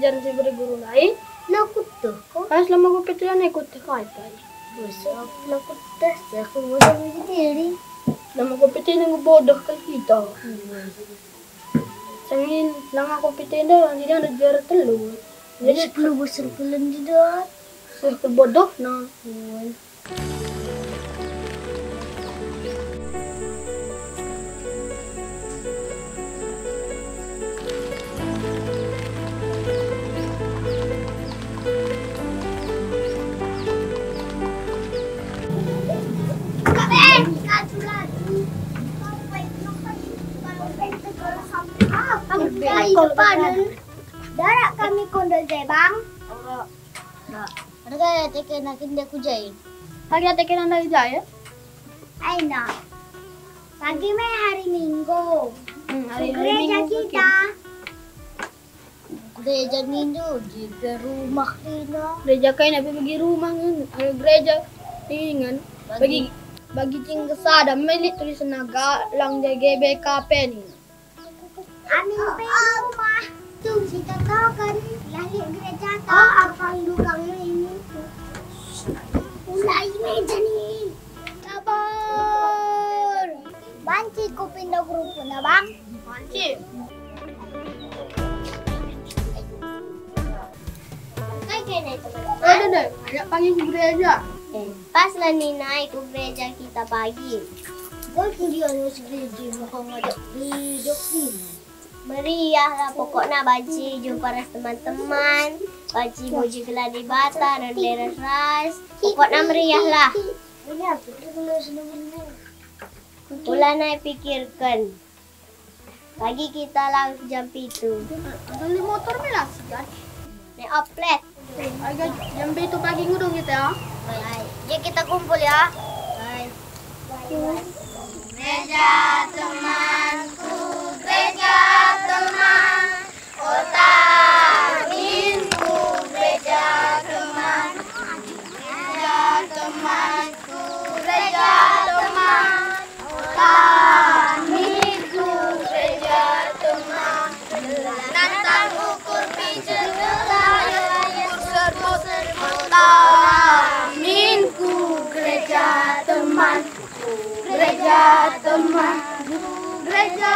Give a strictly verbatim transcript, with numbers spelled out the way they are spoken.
Ajaran si bere guru ndai. Nakuteh ko? Pas lama kupitih nai kuteh kai pe. Besok nakuteh, aku bodoh jadi diri. Lama kupitih nunggu bodoh kai kita. Sangin langa kupitih nda, jadi ada juara telu. Jadi sepuluh bosen pelen tidak. Seh kebodoh na. Darat kami kondol jebang. Ada gaya teke nakin dia kujai. Pagi teke nanda kujai ya? Aina. Pagi me hari Minggu. Hmm, hari, hari gereja Minggu kita. Gereja nindu di rumah ina. Gereja kaina pe bagi rumah ngen. Ayo gereja ingan. Bagi, bagi cing kesada melit tulis naga lang J G B K P nin. Amin pe rumah. Tung si totoken, lah lit gereja ta. Oh, arpang dukang ini. Mulai meja nih. Kabur. Banci ku pindah grup na, Bang. Banci. Kai kena itu, Bang? Ada deh, ajak pagi ku gereja. Eh, pas lah ni nai ku gereja kita pagi. Gol ku dia nus gereja, maka ngajak gereja ini. Meriahlah, pokokna banci jumpa ras teman-teman, banci muji gelar Dibata, rende ras-ras, pokokna meriahlah. Meriah, pikirkan dulu sebenarnya. Ula nai pikirken. Pagi kita lawes jam pitu. Beli motor me lah sian. Ne oplet. Ayo, jam pitu pagi ngudung kita ya. Baik. Ya, kita kumpul ya. Baik. Gereja temanku, gereja teman, kota minggu, gereja teman, gereja temanku, gereja teman, kota minggu, gereja teman. Nantang ukur pijet, ukur serbu, kota minggu, gereja teman, gereja teman, gereja